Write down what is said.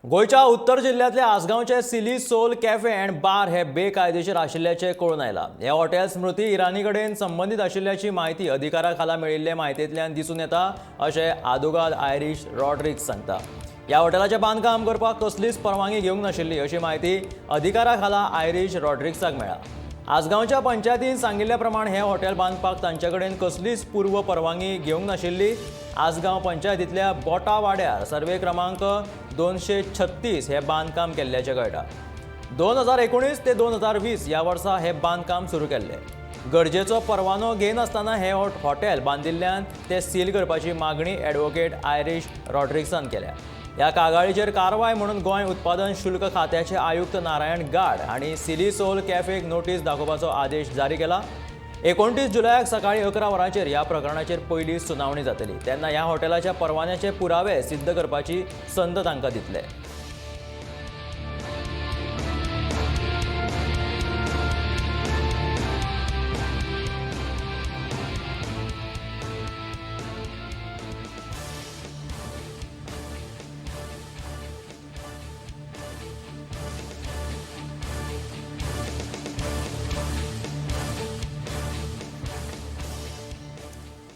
गोंयच्या उत्तर जिल्ल्यांतल्या आसगांवचे Silly Soul Cafe and Bar हे बेकायदेशीर आशिल्ल्याचें कळून आयलां. हें हॉटेल स्मृती इराणी कडेन संबंदीत आशिल्ल्याची म्हायती अधिकारा खाला मेळिल्ले म्हायतींतल्यान दिसून येता, अशें आदोगाद आयरीश रॉड्रिक्स सांगता. ह्या हॉटेलाचें बांदकाम करपाक कसलीच परवानगी घेवंक नाशिल्ली, अशी म्हायती अधिकारा खाला आयरीश रॉड्रिक्साक मेळ्ळा. आसगांवच्या पंचायतीन सांगिल्ल्या प्रमाण हें हॉटेल बांदपाक तांचे कडेन कसलीच पूर्व परवानगी घेवंक नाशिल्ली. आसगांव पंचायतींतल्या बोटा वाड्यार सर्वे क्रमांक 236 हें बांदकाम केल्ल्याचें कळटा. 2019 ते 2020 ह्या वर्सा हें बांदकाम सुरू केल्लें. गरजेचो परवानो घेयनासतना हें हॉटेल बांदिल्ल्यान तें सील करपाची मागणी ॲडव्होकेट आयरीश रॉड्रिक्सान केल्या. ह्या कागाळीचेर कारवाय म्हणून गोंय उत्पादन शुल्क खात्याचे आयुक्त नारायण गाड हांणी सिली सोल कॅफेक नोटीस दाखोवपाचो आदेश जारी केला. 29 जुलयाक सकाळीं 11 वरांचेर ह्या प्रकरणाचेर पयली सुनावणी जातली. तेन्ना ह्या हॉटेलाच्या परवान्याचे पुरावे सिद्ध करपाची संद तांकां दितले.